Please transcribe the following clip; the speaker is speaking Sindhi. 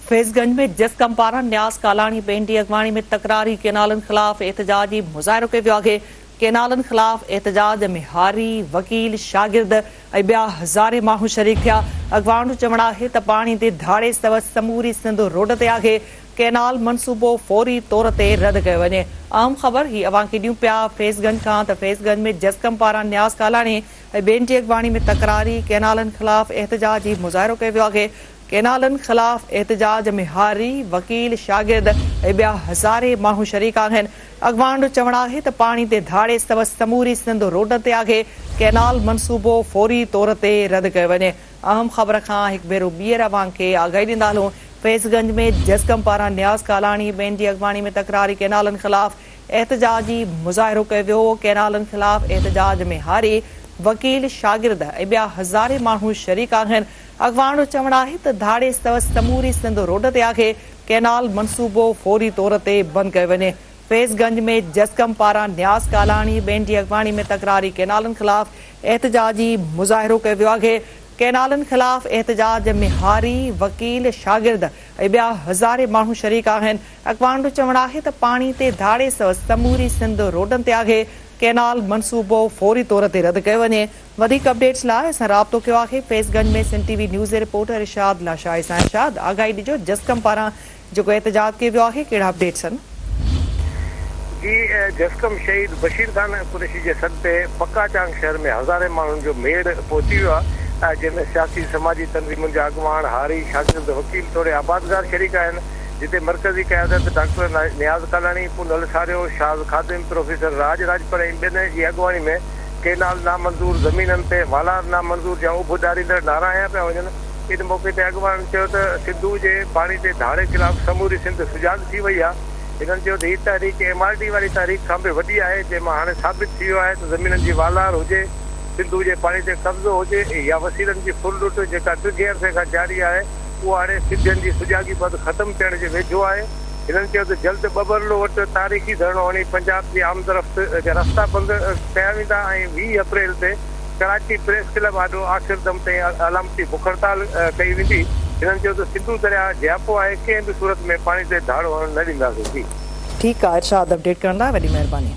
فيض گنج ۾ جسقم پاران نياز ڪالاڻي بينڊ جي اڳواڻي ۾ تڪراري ڪينالن خلاف احتجاجي مظاهرو ڪيو ويو آهي. ڪينالن خلاف احتجاج ۾ هاري، وڪيل، شاگرد ۽ ٻيا هزارين ماڻهو شريڪ ٿيا. اڳواڻن جو چوڻ آهي ته پاڻي تي ڌاڙي سبب سموري سنڌ روڊ تي آهي، ڪينال منصوبو فوري طور تي رد ڪيو وڃي. اهم خبر هي اوهان کي ڏيون پيا فيض گنج کان ته فيض گنج ۾ جسقم پاران نياز ڪالاڻي ۽ ٻين جي اڳواڻي ۾ تڪراري ڪينالن خلاف احتجاجي مظاهرو ڪيو ويو آهي. ڪينالن خلاف احتجاج ۾ هاري، وڪيل، شاگرد ۽ ٻيا هزارين ماڻهو شريڪ آهن. اڳواڻن جو چوڻ آهي ته پاڻي تي ڌاڙي سبب سموري سنڌ روڊن تي آهي، ڪينال منصوبو فوري طور تي رد ڪيو وڃي. اهم خبر کان هڪ ڀيرو ٻيهر اوهان کي آگاهي ڏيندا هلون، فيض گنج ۾ جسقم پاران نياز ڪالاڻي ٻين جي اڳواڻي ۾ تڪراري ڪينالن خلاف احتجاجي مظاهرو ڪيو ويو، ڪينالن خلاف احتجاج ۾ هاري، وڪيل، شاگرد ۽ ٻيا هزارين ماڻهو شريڪ آهن. اڳواڻ جو چوڻ آهي ته ڌاڙي سبب سموري سنڌ روڊ تي آهي، ڪينال منصوبو فوري طور تي بند ڪيو وڃي. فيض گنج ۾ جسقم پاران نياز ڪالاڻي ٻين جي اڳواڻي ۾ تڪراري ڪينالن خلاف احتجاجي مظاهرو ڪيو ويو آهي. ڪينالن خلاف احتجاج ۾ هاري، وڪيل، شاگرد ۽ ٻيا هزارين ماڻهو شريڪ آهن. اڳواڻ جو چوڻ آهي ته پاڻي تي ڌاڙي سبب سموري سنڌ روڊن تي آهي، ڪينال منصوبو فوري طور تي رد ڪيو وڃي. وڌيڪ اپڊيٽس لاء اسان رابطو ڪيو آهي فيض گنج ۾ سنڌ ٽي وي نيوز جي رپورٽر ارشاد لاشاري سان ارشاد آگاهي ڏجو جسقم پاران جيڪو احتجاج ڪيو ويو آهي ڪهڙا اپڊيٽس آهن. جي جسقم شهيد بشير خان قريشي جي سڏ تي پڪا چانگ شهر ۾ هزارين ماڻهن جو ميڙ پهچي ويو آهي جنهن ۾ سياسي سماجي تنظيمن جا اڳواڻ، هاري، شاگرد، وڪيل توڙي آبادگار شريڪ آهن جتي مرڪزي قيادت ڊاڪٽر نياز ڪالاڻي، پنهل ساريو، شاز خادم، پروفيسر راڄ راڄپر ۽ ٻين جي اڳواڻي ۾ ڪينال نامنظور، زمينن تي والار نامنظور جا اڀ ڏاريندڙ نعرا هنيا پيا وڃن. ان موقعي تي اڳواڻن چيو ته سنڌوء جي پاڻي تي ڌاڙي خلاف سموري سنڌ سجاڳ ٿي وئي آهي. هنن چيو ته هي تحريڪ ايم آر ڊي واري تحريڪ کان به وڏي آهي، جنهن مان هاڻي ثابت ٿي ويو آهي ته زمينن جي والار هجي، سنڌوء جي پاڻي تي قبضو هجي يا وسيلن جي ڦر لٽ جيڪا ڊگهي عرصي کان جاري آهي، اهو هاڻي سنڌين جي سجاڳي بعد ختم ٿيڻ جي ويجهو آهي. هنن چيو ته جلد ٻٻرلو وٽ تاريخي ڌرڻو هڻي پنجاب جي آمدرفت جا رستا بند ڪيا ويندا ۽ 20 اپريل تي ڪراچي پريس ڪلب آڏو آخر دم تائين علامتي بک هڙتال ڪئي ويندي. هنن چيو ته سنڌو درياهه جياپو آهي ڪنهن به صورت ۾ پاڻي تي ڌاڙو هڻڻ نه ڏينداسين. جي. ٺيڪ آ ارشاد اپڊيٽ ڪرڻ لاء وڏي مهرباني.